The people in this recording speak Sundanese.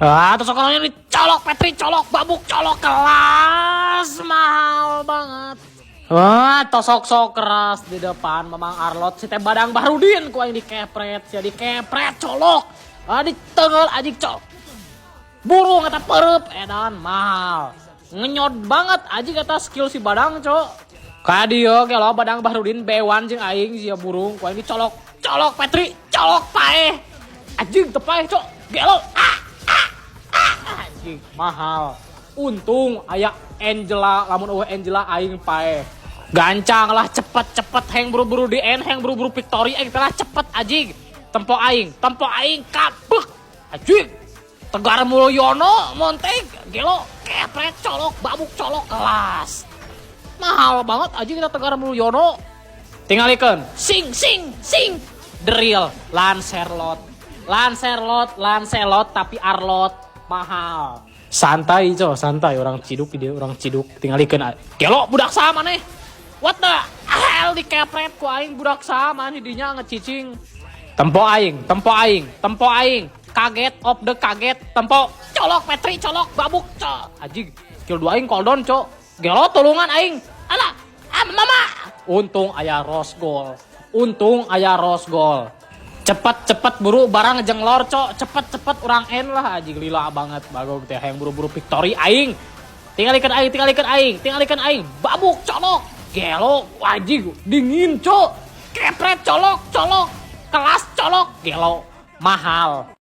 Ah, terus sekolahnya dicolok, Petri colok, babuk colok, kelas mahal banget. Wah, tosok sok keras di depan Mamang Arlot si teh Badang Bahrudin ku aing dikepret, sia dikepret colok. Ah, ditengel anjing, cok. Burung eta perep edan mahal. Ngenyot banget anjing eta skill si Badang, cok. Kadieu ge lo Badang Bahrudin bewan jeung aing, sia burung ku aing dicolok. Colok Petri, colok paeh. Anjing teu paeh, cok. Gelo. Ah, ah, ah, anjing mahal. Untung aya Angela, lamun euweuh Angela aing paeh. Gancang lah, cepet-cepet, heng buru-buru di end, heng buru-buru victory aing telah cepet anjing. Tempo aing kabek. Anjing. Tegar Mulyono montek gelo kepret colok babuk colok kelas. Mahal banget anjing kita Tegar Mulyono. Tingalikeun sing sing sing the real Lancelot. Lancelot, Lancelot tapi Arlot mahal. Santai, cok, santai, orang ciduk dia, orang ciduk tingalikeun. Gelo budak sama nih. What the hell, dikepret ku aing budak sama dinya ngecicing. Tempo aing, tempo aing, tempo aing. Kaget of the kaget, tempo colok Petri colok babuk cok. Anjing, skill 2 aing cooldown, cok. Gelo tulungan aing. Alah, ah, mama. Untung aya rose gold. Untung aya rose gold. Cepet cepet buru barang jenglor, cok, cepet cepet urang end lah anjing, lila banget bagong teh yang buru-buru victory aing. Tingalikeun aing, tingalikeun aing, tingalikeun aing, babuk colok. Gelo anjing dingin, cok. Kepret colok colok, kelas colok, gelo mahal.